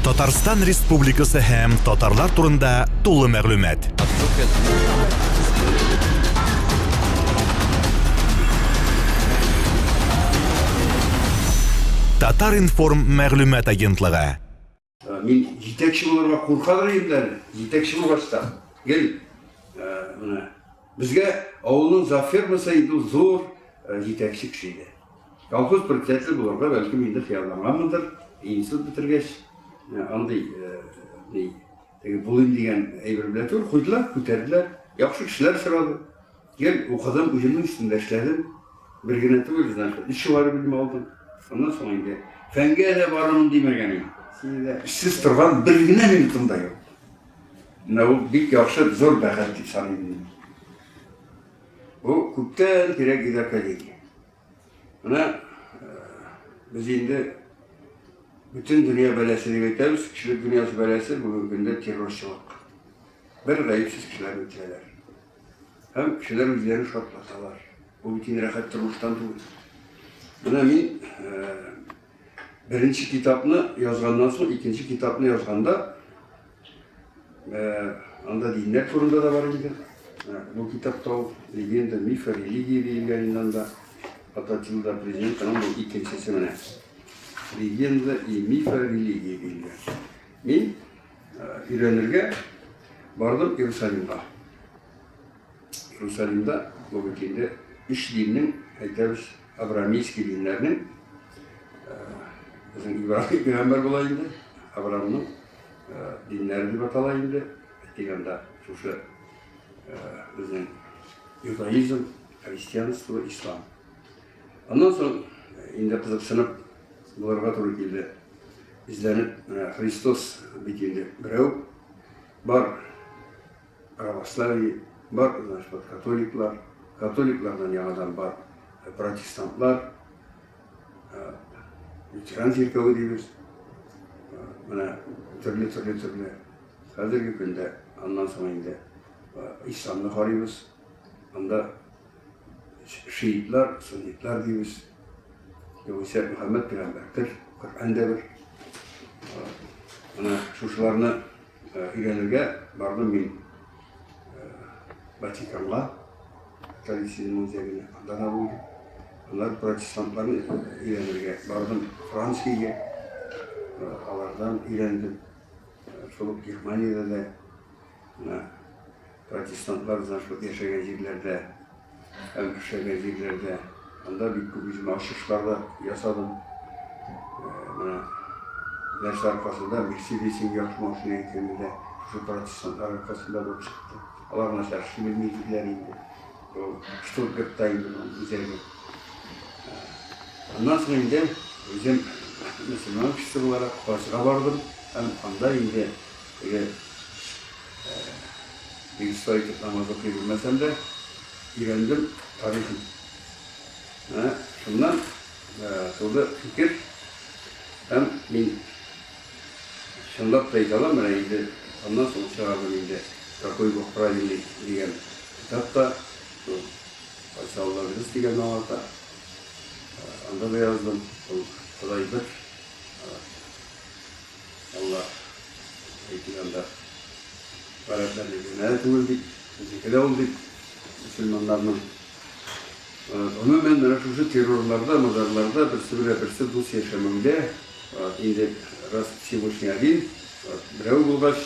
Татарстан Республикасы һәм татарлар турында тулы мәгълүмат. Татар-информ мәгълүмат агентлыгы. Мин җитәкче булырга куркадыр идем әле. Җитәкче булгач та гел менә безгә авылның завфермасы инде ул зур җитәкче кеше иде. Колхоз председателе булырга бәлкем инде хыялланганмындыр, институт бетергәч, андый ни, теге булыйм дигән әйбер белән түгел, куйдылар, күтәрделәр. Яхшы кешеләр сорады. Гел укыдым, үземнең өстендә эшләдем. Бер генә түгел, значит, өч югары белем алдым. Аннан соң инде фәнгә дә барырмын димәгән идем. Сине эшсез торган бер генә минутым да юк. Менә ул бик яхшы, зур бәхет дип саныйм мин. Бу күптән кирәк иде академия. Менә без инде бөтен дөнья бәласе дип әйтәбез, кешелек дөньясы бәласе бүгенге көндә террорчылык. Бер гаепсез кешеләрне үтерәләр. Һәм кешеләр үзләрен шартлаталар. Бу бит инде рәхәт тормыштан түгел. Менә мин беренче китапны язганнан соң, икенче китапны язганда, анда диннәр турында да бар инде. Бу китапта ул легенда, мифы, религия диелгән инде анда. Ататилда президент, аның бу икенчесе менә. Легенда и мифы религии диелгән. Мин өйрәнергә бардым Иерусалимга. Иерусалимда бу бит инде өч диннең, әйтәбез, абрамийский диннәрнең безнең Ибраһим пәйгамбәр була инде, Абрамның диннәре дип атала инде. Әйтик анда шушы безнең иудаизм, христианство, ислам. Аннан соң инде кызыксынып булырга туры килде. Эзләнеп, менә Христос бит инде берәү бар православие, бар, значит, вот католиклар, католиклардан яңадан бар протестантлар, лютеран чиркәве дибез. Менә төрле-төрле төрле. Хәзерге көндә аннан соң инде исламны карыйбыз. Анда шиитлар, суннитлар дибез. Югыйсә Мөхәммәд пәйгамбәр бер, Коръән дә бер. Менә шушыларны өйрәнергә бардым мин Ватиканга, католицизм үзәгенә, анда да булдым. Аннары протестантларны өйрәнергә бардым Франциягә, алардан өйрәндем. Шул ук Германиядә дә менә Протестантлар значит яшәгән җирләрдә һәм эшләгән җирләрдә анда бик күп үземә ачышлар да ясадым. Менә нәрсә аркасында Мерседесым яхшы машина икәне дә шушы протестантлар аркасында булып чыкты. Алар начар эшли белми диделәр инде. Ул Штутгартта инде моның үзәге. Аннан соң инде үзем мөселман кешесе буларак хаҗга бардым һәм анда инде теге Бик оста итеп намаз укый белмәсәм дә, өйрәндем тарихын. Менә шуннан туды фикер. Һәм мин чынлап та әйтә алам, менә инде аннан соң чыгардым инде Какой Бог правильный дигән китап та, шул Кайсы Алла дөрес дигәнне аңлата. Анда да яздым, ул Ходай бер. Алла, әйтик анда, гарәпләрнеке генә дә түгел дип, безнеке дә ул дип, мөселманнарның. Гомумән, менә шушы террорларда, мазарларда берсе белән берсе дус яшәмәүдә, инде раз Всевышний один, берәү булгач,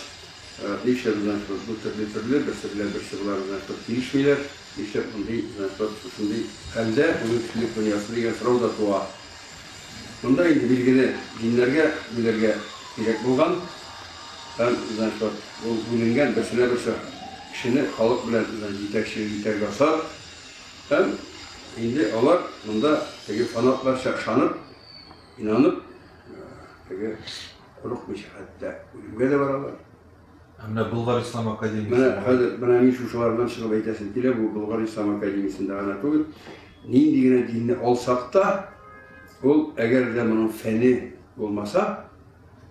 нишләп, значит, вот бу төрле-төрле, берсе белән берсе болар, значит, вот килешмиләр, нишләп мондый, значит, вот шушындый хәлдә бүген кешелек дөньясы дигән сорау да туа. Монда инде билгеле диннәргә бүләргә кирәк булган һәм, значит, вот ул бүленгән берсенә берсе кешене халык белән, значит, җитәкчелек итәргә осар һәм инде алар монда теге фанатларча ышанып, инанып, теге курыкмыйча хәтта үлемгә дә баралар. Ә менә Болгар ислам академиясе. Менә хәзер менә мин шушылардан чыгып әйтәсем килә, бу Болгар ислам академиясендә генә түгел, нинди генә динне алсак та, ул әгәр дә моның фәне булмаса,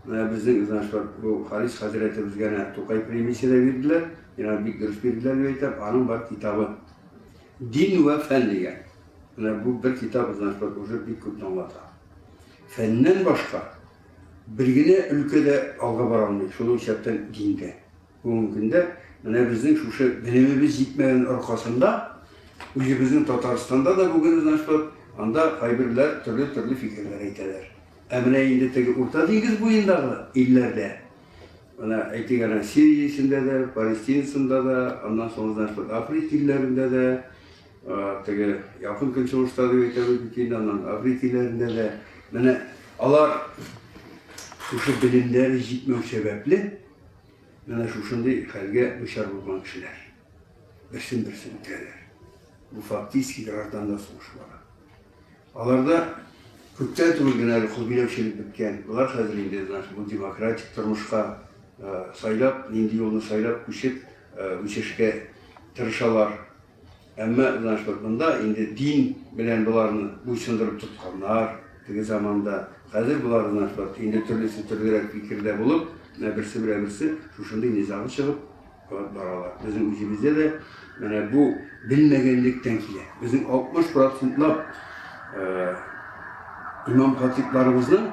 менә безнең, значит, бу Харис хәзрәтебезгә генә Тукай премиясе дә бирделәр, мин аны бик дөрес бирделәр дип әйтәм, аның бар китабы Дин вә фән дигән. Менә бу бер китап, значит, уже бик күпне аңлата. Фәннән башка. бер генә өлкә дә алга бара алмый, шул ук исәптән дин дә. Бүгенге көндә менә безнең шушы белемебез җитмәгән аркасында үзебезнең Татарстанда да бүген, значит, анда кайберләр төрле-төрле фикерләр әйтәләр. Ә менә инде теге Урта диңгез буендагы илләрдә, менә әйтик, әнә Сириясендә дә, Палестинасында да, аннан соң, значит, Африка илләрендә дә, теге Якын Көнчыгышта дип әйтәбез бит инде, аннан Африка илләрендә дә, менә алар шушы белемнәре җитмәү сәбәпле, менә шушындый хәлгә дучар булган кешеләр. Берсен-берсе үтерәләр. Бу фактически гражданда сугыш бара. Аларда күптән түгел генә әле колбиләүчелек беткән. Болар хәзер инде, значит, бу демократик тормышка сайлап, нинди юлны сайлап күчеп, үсешкә тырышалар. Әмма, значит, вот монда инде дин белән боларны буйсындырып тотканнар теге заманда. Хәзер болар, значит, вот инде төрлесе төрлерәк фикердә булып, менә берсе белән берсе шушындый низагы чыгып, Алып баралар. Безнең үзебездә дә менә бу белмәгәнлектән килә. Безнең 60 процентлап имам хатипларыбызның,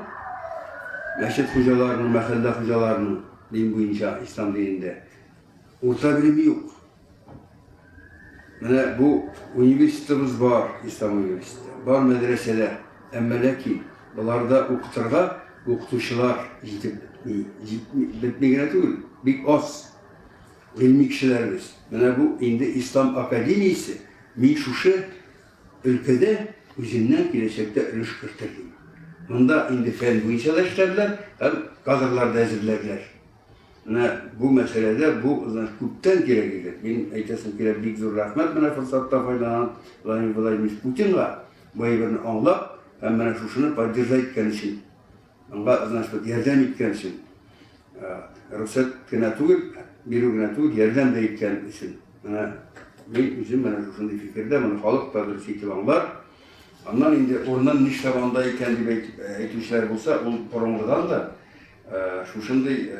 мәчет хуҗаларының, мәхәллә хуҗаларының дин буенча, ислам динендә урта белеме юк. Менә бу университетыбыз бар, ислам университеты, бар мәдрәсәләр. Әмма ләкин боларда укытырга укытучылар җитеп бетми, җитми, бетми генә түгел, бик аз гыйльми кешеләребез. Менә бу инде ислам академиясе, мин шушы өлкәдә үземнән киләчәктә өлеш кертер дим. Монда инде фән буенча да эшләрләр һәм кадрлар да әзерләрләр. Менә бу мәсьәләдә бу значит, күптән кирәк иде. Мин әйтәсем килә, бик зур рәхмәт менә форсаттан файдаланып Владимир Владимирович Путинга бу әйберне аңлап һәм менә шушыны поддержать иткән өчен, аңа, значит, ярдәм иткән өчен, рөхсәт кенә түгел, бирү генә түгел, ярдәм дә иткән өчен. Менә мин үзем менә шушындый фикердә, моны халык та дөрес итеп аңлар. Аннан инде урынын нишләп анда икән дип әйтүчеләр булса, ул борынгыдан да Шушындый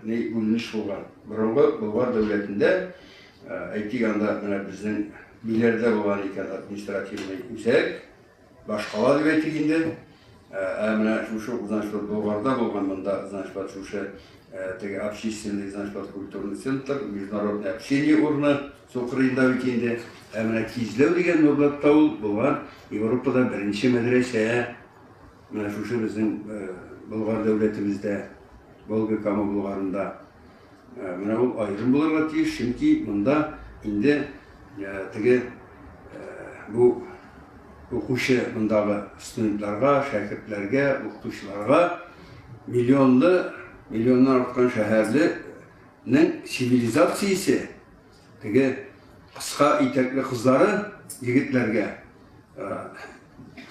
ни бүленеш булган. Борынгы Болгар дәүләтендә, әйтик, анда менә безнең Биләрдә булган икән административный үзәк, башкала дип әйтик инде. Ә менә шушы, значит, вот Болгарда булган монда, значит, вот шушы теге общественный, значит, вот культурный центр, международное общение урыны су кырыенда бит инде. Ә менә Кизләү дигән Нурлатта ул булган Европада беренче мәдрәсә. Менә шушы безнең Болгар дәүләтебездә, Волга Кама Болгарында менә ул аерым булырга тиеш, чөнки монда инде теге бу укучы мондагы студентларга, шәкертләргә, укытучыларга миллионлы, миллионнан арткан шәһәрленең цивилизациясе теге кыска итәкле кызлары егетләргә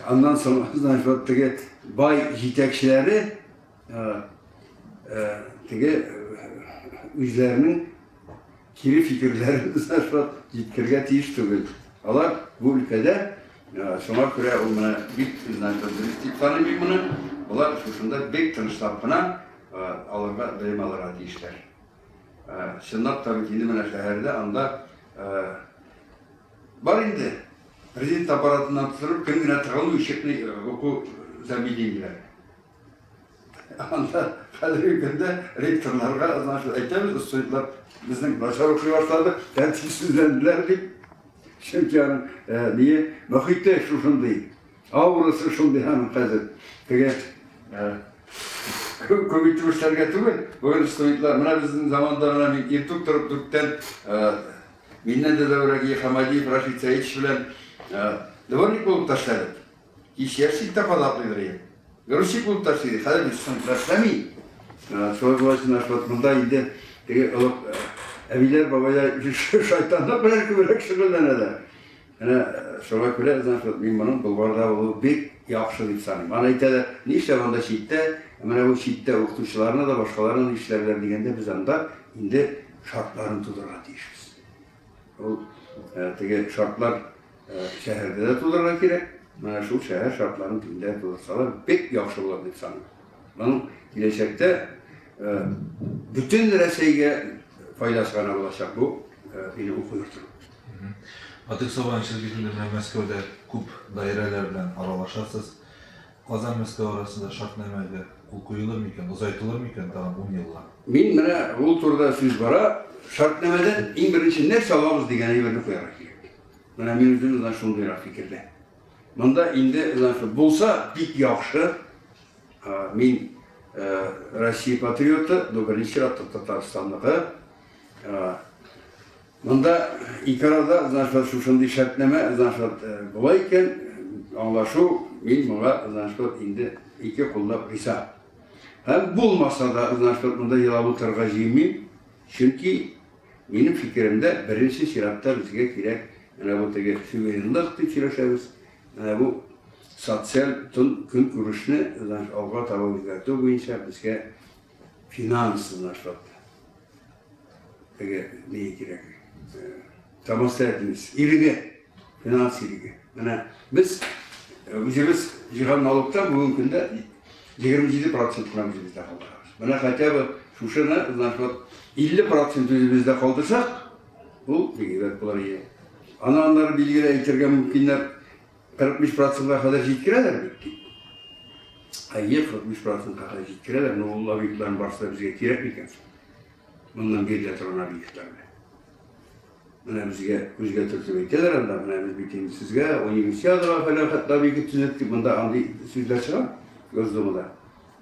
Аннан соң, значит, вот теге бай җитәкчеләре теге үзләренең кире фикерләрен, значит, вот җиткергә тиеш түгел. Алар бу өлкәдә, шуңа күрә ул менә бик, значит, дөрес дип саныйм мин моны. Болар шушында бик тынычлап кына аларга белем алырга тиешләр. Чынлап та бит инде менә шәһәрдә анда Бар инде, президент аппаратыннан тотырып, кем генә тыгылмый учебный уку заведениеләре. Анда хәзерге көндә ректорларга, значит, әйтәбез, студентлар безнең начар укый башлады, тәртипсезләнделәр дип. Чөнки аның ние мөхите шушындый, аурасы шундый аның хәзер. Теге күп итеп эшләргә түгел, бүген студентлар, менә безнең заманда менә мин иртүк торып дүрттән Миннән дә зәврәк Хамадиев Рашид Сәитович белән дворник булып та эшләдек. Кич ящик та кадаклыйдыр идек. Грузчик булып та эшлидек. Хәзер бит студентлар эшләми. Шулай булгач, менә вот монда инде теге олы әбиләр, бабайлар шайтанлык белән күбрәк шөгыльләнәләр. Менә шуңа күрә, значит, мин моның Болгарда булуы бик яхшы дип саныйм. Аны әйтәләр, нишләп анда читтә, менә бу читтә укытучыларны да, башкаларны да нишләрләр дигәндә, без анда инде шартларын тудырырга тиешбез. Ул теге шартлар шәһәрдә дә тудырырга кирәк. Менә шул шәһәр шартларын тиңдә тудырсалар, бик яхшы булыр дип саныйм. Моның киләчәктә бөтен Рәсәйгә файдасы гына булачак бу минем уку йортының. Фатих Сабанович, сез бит инде менә Мәскәүдә күп даирәләр белән аралашасыз. Казан-Мәскәү арасында шартнамәгә кул куелыр микән, озайтылыр микән тагын ун елга? Мин менә ул турыда сүз бара, шартнамәдән иң беренче нәрсә алабыз дигән әйберне куярга кирәк. Менә мин үзем менә шундыйрак фикердә. Монда инде значит, булса бик яхшы. Мин Россия патриоты, но беренче чиратта Татарстанныкы. Монда ике арада, значит, шушындый шартнамә, значит, була икән, аңлашу, мин моңа, значит, инде ике куллап риза. Һәм булмаса да, значит, монда елап утырырга җыенмыйм, чөнки минем фикеремдә беренче чиратта безгә кирәк менә бу теге суверенлык дип сөйләшәбез, менә бу социаль тон көнкүрешне, значит, алга таба үзгәртү буенча безгә финанс, значит, теге ни кирәк, самостоятельность, иреге, финанс иреге. Менә без үзебез җыйган налогтан бүгенге көндә 27 процент кына үзебездә калдырабыз. Менә хотя бы шушыны, значит, вот 50 процент үзебездә калдырсак, ул бик әйбәт булыр иде. Аны аннары билгеле әйтергә мөмкиннәр, 45 процентка кадәр җиткерәләр бит дип. Әйе, 45 процентка кадәр җиткерәләр, но ул объектларның барысы да безгә кирәк микән соң? Моннан бирелә торган объектлар белән. Менә безгә күзгә төртеп әйтәләр анда, менә без бит инде сезгә универсиадага фәлән хәтле объект төзедек дип, монда андый сүзләр чыга Госдумада.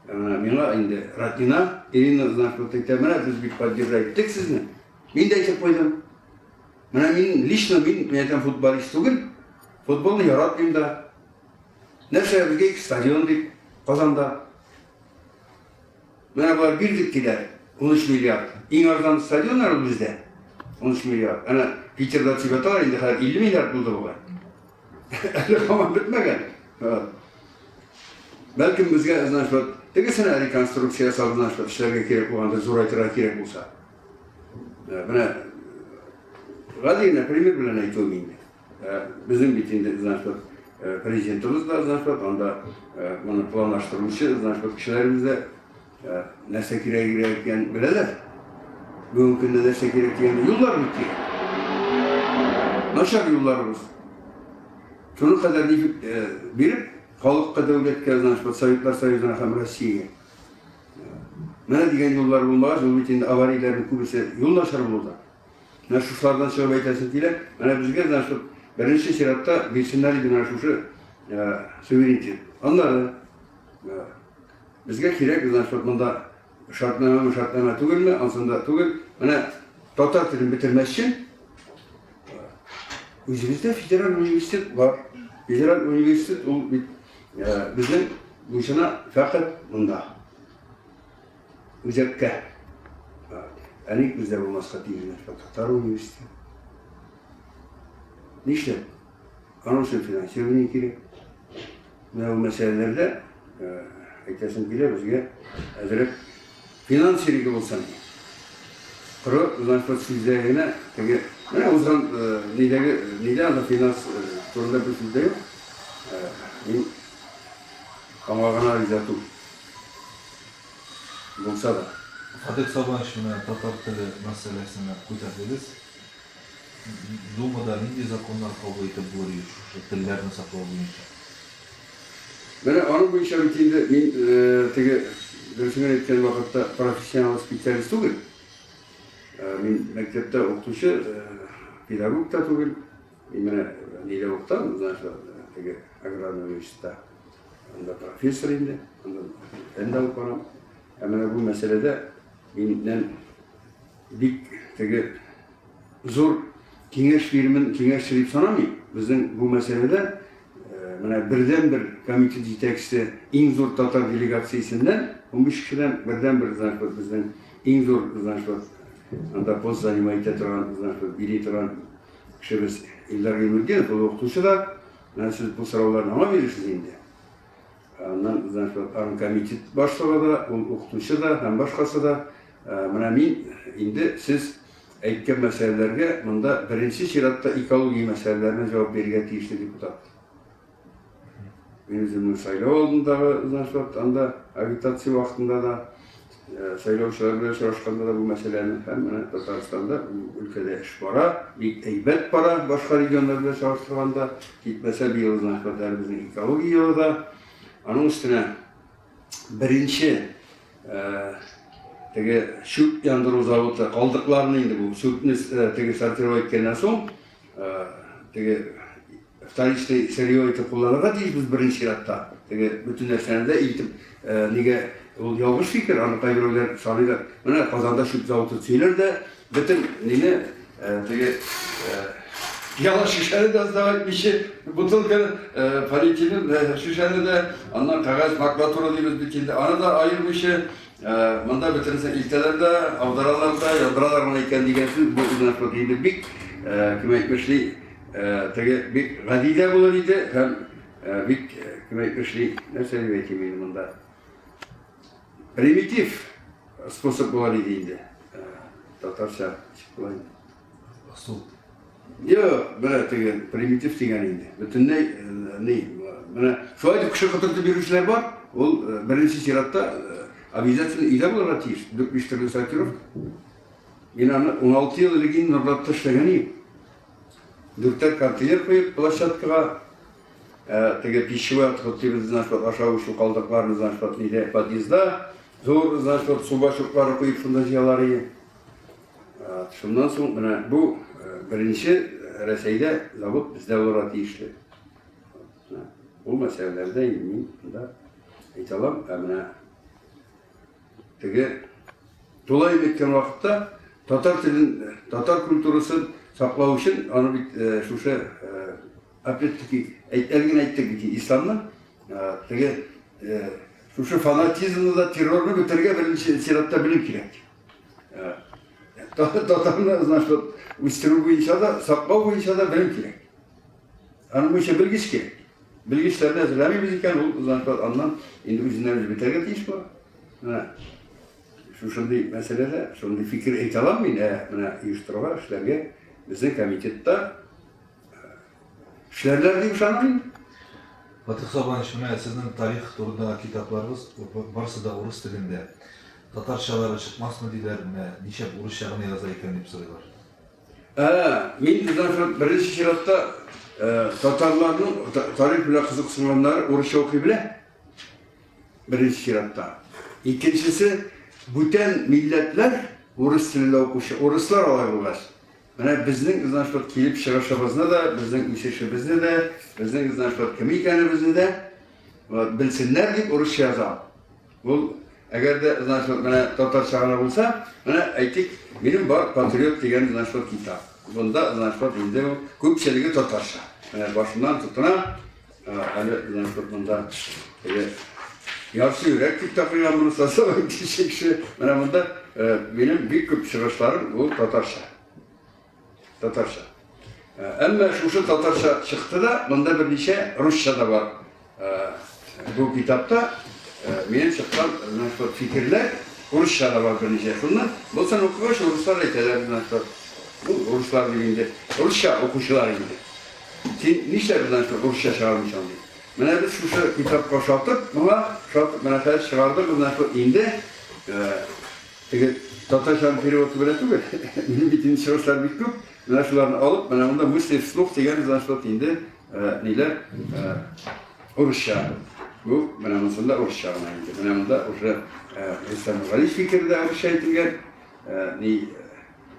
Ә менә миңа инде Роднина Ирина значит, әйтә, менә без бит поддержать иттек сезне. Мин дә әйтеп куйдым. Менә мин лично мин, мин әйтәм, футболист түгел, футболны яратмыйм да. Нәрсә безгә ике стадион дип Казанда. Менә болар бирдек диләр, 13 миллиард. Иң арзан стадионнар ул бездә. 13 миллиард. Әнә Питерда төзеп яталар, инде хәзер 50 миллиард булды бугай. Әле һаман бетмәгән. Бәлкем безгә, значит, вот тегесенә реконструкция ясап, значит, эшләргә кирәк булгандыр, зурайтырга кирәк булса. Менә гади генә пример белән әйтүем инде. Безнең бит инде, значит, президентыбыз да, значит, анда моны планлаштыручы, значит, кешеләребез дә нәрсә кирәгрәк икәнен беләләр. Бүгенге көндә нәрсә кирәк дигәндә, юллар бик кирәк. Начар юлларыбыз. Шуның кадәр нефть биреп, халыкка, дәүләткә, значит, Советлар Союзына һәм Россиягә. Менә дигән юллар булмагач, ул бит инде аварияләрнең күбесе юл начар булуда. Менә шушылардан чыгып әйтәсем килә, менә безгә, значит, беренче чиратта бирсеннәр иде менә шушы суверенитет. Аннары безгә кирәк, значит, монда шартнамәме, шартнамә түгелме, ансында түгел. Менә татар телен бетермәс өчен үзебездә федераль университет бар. Федераль университет ул бит безнең буйсына фәкать монда. Үзәккә. Ә ник бездә булмаска тиеш нәрсә? Татар университеты. Нишләп? Аның өчен финансирование кирәк. Менә бу мәсьәләләрдә әйтәсем килә, безгә әзрәк финанс иреге булсын. Коры, значит, сүздә генә теге менә узган нидәге нидә анда финанс турында бер сүз дә юк. Мин аңа гына риза түгел. Булса да. Фатих Сабанович, менә татар теле мәсьәләсенә күтәрдегез. Думада нинди законнар кабул итеп булыр иде шушы телләрне саклау буенча? Менә аның буенча бит инде мин теге, дөресен генә әйткән вакытта, профессионал специалист түгел. Мин мәктәптә укытучы, педагог та түгел. Мин менә нидә укытам, значит, теге аграрный университетта. Анда профессор инде, анда фән дә алып барам. Ә менә бу мәсьәләдә миннән бик теге зур киңәш бирмен, киңәшче дип санамыйм. Безнең бу мәсьәләдә менә бердәнбер комитет җитәкчесе иң зур татар делегациясеннән 15 кешедән бердәнбер, значит, вот безнең иң зур, значит, вот анда пост занимать итә торган, значит, вот били торган кешебез Илдар Гыйльметдинов, ул укытучы да. Менә сез бу сорауларны аңа бирерсез инде. Аннан, значит, вот аның комитет башлыгы да, ул укытучы да һәм башкасы да. Менә мин инде сез әйткән мәсьәләләргә монда беренче чиратта экология мәсьәләләренә җавап бирергә тиешле депутат. Мин үземнең сайлау алдындагы, значит, анда агитация вакытында да, сайлаучылар белән очрашканда да бу мәсьәләне һәм менә Татарстанда өлкәдә эш бара, бик әйбәт бара башка регионнар белән чагыштырганда. Җитмәсә быел, значит, әле безнең экология елы да. Аның өстенә беренче теге чүп яндыру заводы калдыкларны инде бу чүпне теге сортировать иткәннән соң теге вторичный сырье итеп кулланырга тиешбез беренче чиратта. Теге бөтен нәрсәне дә илтеп, нигә ул ялгыш фикер, аны кайберәүләр саныйлар. Менә Казанда чүп заводы төзиләр дә, бөтен мине теге пыяла шешәне дә сдавать итмичә, бутылка, полиэтилен шешәне дә, аннан кәгазь макулатура дибез бит инде, аны да аермыйча, монда бөтенесен илтәләр дә, аударалар да, яндыралар гына икән дигән сүз, бу үзенә инде бик, кем әйтмешли, теге бик гади дә булыр иде һәм бик, кем әйтмешли, нәрсә дип әйтим инде монда, примитив способ булыр иде инде. Татарча ничек була инде? Ысул. Юк, менә теге примитив дигән инде. Бөтенләй ни, менә шулай дип кеше котыртып йөрүчеләр бар. Ул беренче чиратта обязательно өйдә булырга тиеш. Дүрт-биш төрле сортировка. Мин аны 16 ел элек инде Нурлатта эшләгән идем. Дүртәр контейнер куеп площадкага, теге пищевой отход дибез, значит, ашау-эчү калдыкларын, значит, вот нидә, подъездда зур, значит, вот су бачоклары куеп шунда җыялар иде. Шуннан соң менә бу беренче Рәсәйдә завод бездә булырга тиешле. Бу мәсьәләләрдә инде мин монда әйтә алам, ә менә Теге тулаем әйткән вакытта татар телен, татар культурасын саклау өчен аны бит э, шушы э, опять-таки әле генә әйттек бит исламны э, теге шушы фанатизмны да террорны бетерергә беренче чиратта белем кирәк. Татарны, значит, үстерү буенча да, саклау буенча да белем кирәк. Аның буенча белгеч кирәк. Белгечләрне әзерләмибез икән, ул значит, аннан инде үзеннән үзе бетәргә тиеш була. Менә шушындый мәсьәләдә шундый фикер әйтә алам мин, ә менә оештырырга, эшләргә безнең комитетта эшләрләр дип ышанам инде. Фатих Сабанович, менә сезнең тарих турындагы китапларыгыз барысы да урыс телендә. Татарчалары чыкмасмы диләр, менә нишләп урысча гына яза икән дип сорыйлар. Ә, мин даже беренче чиратта татарларның тарих белән кызыксынганнары урысча укый белә. Беренче чиратта. Икенчесе, бүтән милләтләр урыс телендә укучы урыслар алай булгач, менә безнең, значит, вот килеп чыгышыбызны да, безнең үсешебезне дә, безнең, значит, вот кем икәнебезне дә вот, белсеннәр дип урысча язам. Ул, әгәр дә, значит, вот менә татарча гына булса, менә әйтик, минем бар Патриот дигән, значит, вот китап. Бунда, значит, вот инде ул күпчелеге татарча. Менә башыннан тотына, әле, значит, вот монда теге ярсы йөрәк дип тә куйган моны сосовый кеше кеше. Менә монда минем бик күп чыгышларым ул татарча. Татарча. Әмма шушы татарча чыкты да, монда берничә русча да бар. Бу китапта минем чыккан менә фикерләр урысча да бар берничә. Шуннан булсын укыгач, урыслар әйтәләр, менә бу урыслар дип инде, русча укучылар инде. Син нишләп значит урысча чыгармыйсың ди. Менә без шушы китапка ошатып, моңа ошатып менә хәзер чыгардык, менә инде Теге татарчаның переводы белән түгел. Минем бит инде чыгышлар бик күп. Менә шуларны алып, менә монда мысли вслух дигән значит инде э, ниләр э, урысча. Бу менә монысында урысча гына инде. Менә монда уже э, Рөстәм Нургалиев фикере дә урысча әйтелгән, ни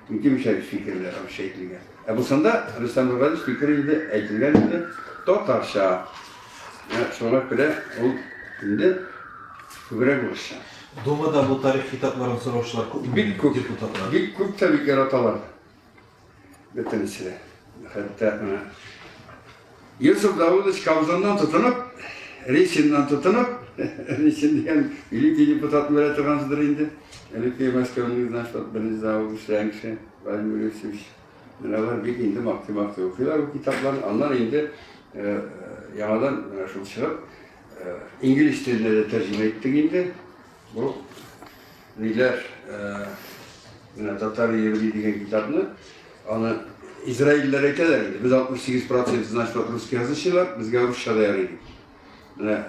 Минтимер Шәрипов фикере дә урысча әйтелгән. Ә бусында Рөстәм Нургалиев фикере инде әйтелгән инде татарча. Менә шуңа күрә ул инде күбрәк урысча. Думада бу тарих китапларын сораучылар күпме? Бик күп. Депутатлар. Бик күп тә бик яраталар. Бөтенесе дә. Хәтта менә Йосыф Давыдович Кобзоннан тотынып, Ресиннан тотынып, Ресин дигән великий депутатны белә торгансыздыр инде. Элекке Мәскәүнең, значит, беренче завод эшләгән кеше, Владимир Иосифович. Менә алар бик инде мактый-мактый укыйлар бу китапларны. Аннан инде яңадан менә шул чыгып, Инглиз теленә дә тәрҗемә иттек инде. Бу ниләр, менә Татар еврей дигән китапны, аны израильләр әйтәләр инде, без 68 процент, значит, русскоязычныйлар, безгә русча да ярый дип. Менә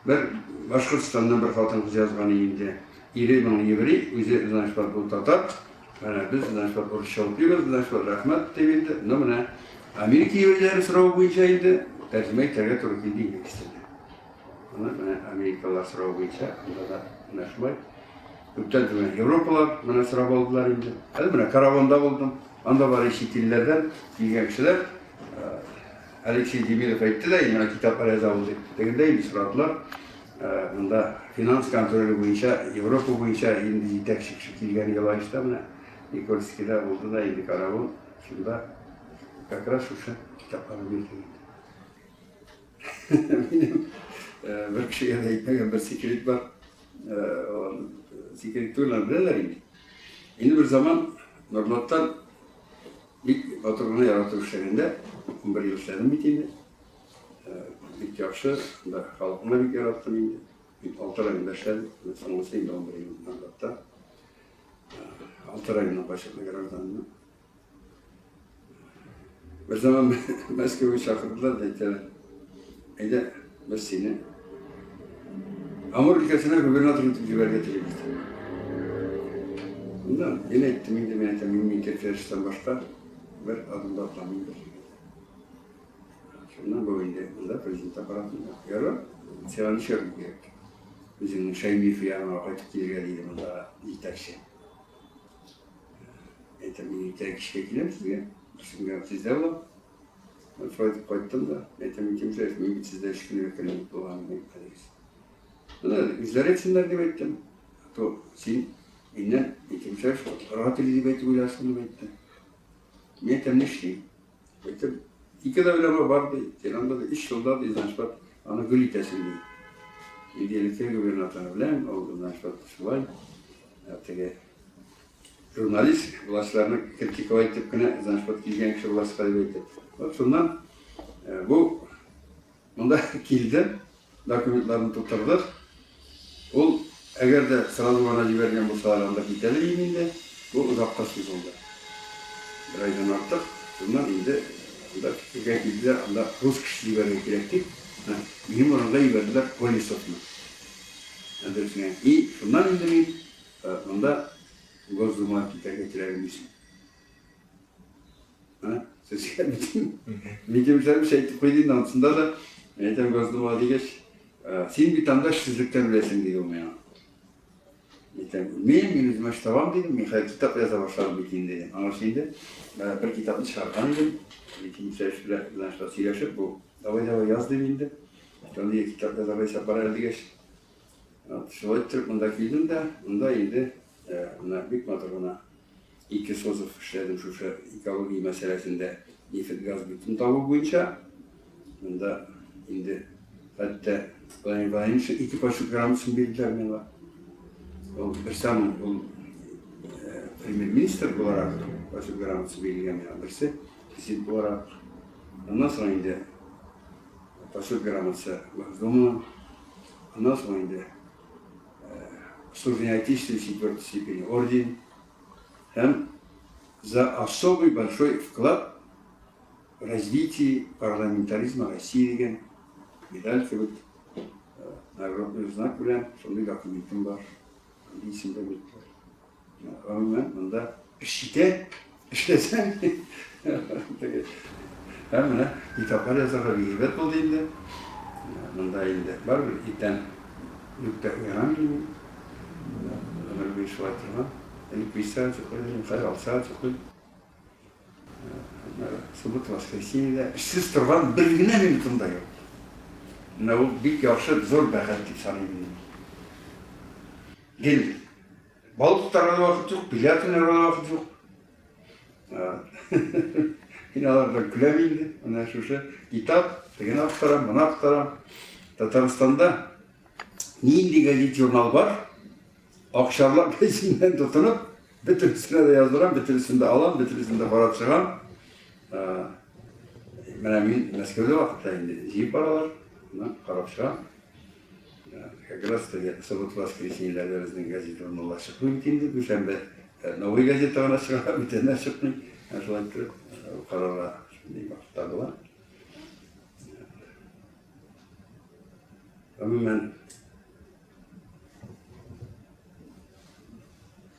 бер Башкортстаннан бер хатын-кыз язган инде. Ире моның еврей, үзе, значит, бу татар. Менә без, значит, русча укыйбыз, значит, рәхмәт дип инде. Но менә Америка еврейләре соравы буенча инде тәрҗемә итәргә туры килде инглиз теленә. Аны менә америкалылар соравы буенча анда да менә шулай. Күптән түгел Европалар менә сорап алдылар инде. Әле менә Каравонда булдым. Анда бары чит илләрдән килгән кешеләр. Алексей Демидов әйтте дә, менә китаплар язабыз дип. Тегендә инде сорадылар. Монда финанс контроле буенча, Европа буенча инде җитәкче кеше килгән Елаешта менә Никольскийда булды да инде Каравон. Шунда как раз шушы китапларны бирдек инде. Минем бер кешегә дә әйтмәгән бер секрет бар. Секрет түгел, аны беләләр инде. Инде бер заман Нурлаттан бик матур гына яратып эшләгәндә, 11 ел эшләдем бит инде. Бик яхшы, анда халыкны бик яраттым инде. Мин алты районда эшләдем, соңгысы инде 11 ел Нурлатта. Алты районның почетный гражданины. Бер заман Мәскәүгә чакырдылар да әйтәләр. Әйдә, без сине Амур өлкәсенә губернатор итеп җибәрергә телибез. Шунда мин әйттем инде, мин әйтәм, мин Минтимер башка бер адым да атламыйм бер җиргә. Шуннан бу инде монда президент аппаратында. Ярар, сиңа нишләргә кирәк? Үзеңнең Шәймиев янына кайтып килергә диде монда җитәкче. Әйтәм, мин иртәгә кичкә киләм сезгә, берсенгә сездә булам. Шулай итеп кайттым да, әйтәм, Минтимер мин бит сездә өч көн элек кенә булган идем, әйтәгез. Менә үзләре әйтсеннәр дип әйттем. А то син миннән Минтимер котларга тели дип әйтеп уйларсың дип әйтте. Мин әйтәм, нишлим? Әйтәм, ике дә уйлама бар ди, син анда ди, өч елда ди, значит, аны гөл итәсең ди. Инде элекке губернаторы белән, ул, значит, шулай, теге журналист властьларны критиковать итеп кенә, значит, вот килгән кеше властька дип әйтеп. Вот шуннан бу монда килде, документларны тутырдык. Ул әгәр дә сразу гына җибәргән булсалар, анда китә дә инде. Бу озакка сузылды. Бер айдан артык. Шуннан инде анда фикергә килделәр, анда рус кешесе җибәрергә кирәк дип, минем урынга җибәрделәр Колесовны. Дөресенә. И шуннан инде мин Монда Госдумага китәргә теләгем үсә. Сезгә бөтен Минтимер әйтеп куйды инде ансында да. Мин әйтәм Госдумага дигәч, син бит анда эшсезлектән үләсең диде ул миңа. Әйтәм, үлмим, мин үземә эш табам дидем, мин хәзер китап яза башладым бит инде дидем. Аңарчы инде бер китапны чыгарган идем. Минтимер белән сөйләшеп, бу давай давай яз дип инде. Шундый китап язарга исәп бар әле дигәч, Шулай иттереп монда килдем дә, монда инде менә бик матур гына ике созыв эшләдем шушы экология мәсьәләсендә нефть, газ битен табу буенча. Монда инде хәтта Владимир Владимирович ике почет грамотасын бирделәр миңа. Ул берсе аның ул премьер-министр буларак почет грамотасы бирелгән миңа, берсе президент буларак. Аннан соң инде почет грамотасы Госдуманың. Аннан соң инде Служение Отечеству четвертой степени орден һәм за особый большой вклад в развитие парламентаризма России дигән медаль кебек нагрудный знак белән шундый документым бар. Андый исемдә бирделәр. Гомумән, монда эш җитә, эшләсәң. Һәм менә китаплар язарга бик әйбәт булды инде. Монда инде барыбер иртән дүрттә уянам инде мин. Гомер буе шулай торган. Элек 5 сәгать йоклый идем, хәзер 6 сәгать йоклыйм. Суббота, воскресеньедә эшсез торган бер генә минутым да юк. Менә ул бик яхшы, зур бәхет дип саныйм мин. Гел Балык тотарга да вакыт юк, бильярд уйнарга да вакыт юк. Мин алардан көләм инде. Менә шушы китап, тегене актарам, моны актарам. Татарстанда нинди газет журнал бар? Акчарлак гәзитеннән тотынып, бөтенесенә дә яздырам, бөтенесен дә алам, бөтенесен дә карап чыгам. Менә мин Мәскәүдә вакытта инде җыеп баралар, карап чыгам. Как раз теге суббота воскресеньеләрдә безнең газета журналлар чыкмый бит инде. Дүшәмбе новый газета гына чыга, бүтәннәр чыкмый. Шулай итеп карарга шундый вакытта була. Гомумән,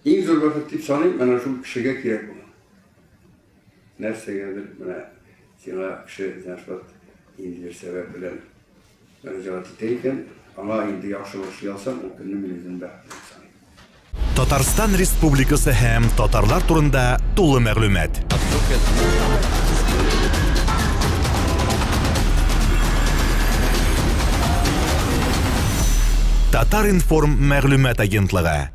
иң зур бәхет дип саныйм, менә шул кешегә кирәк булган. Нәрсәгәдер менә сиңа кеше, значит, ниндидер сәбәп белән мөрәҗәгать итә икән, аңа инде яхшылык эшли алсам, ул көнне мин үземне бәхетле дип саныйм. Татарстан Республикасы һәм татарлар турында тулы мәгълүмат. Татар-информ мәгълүмат агентлыгы.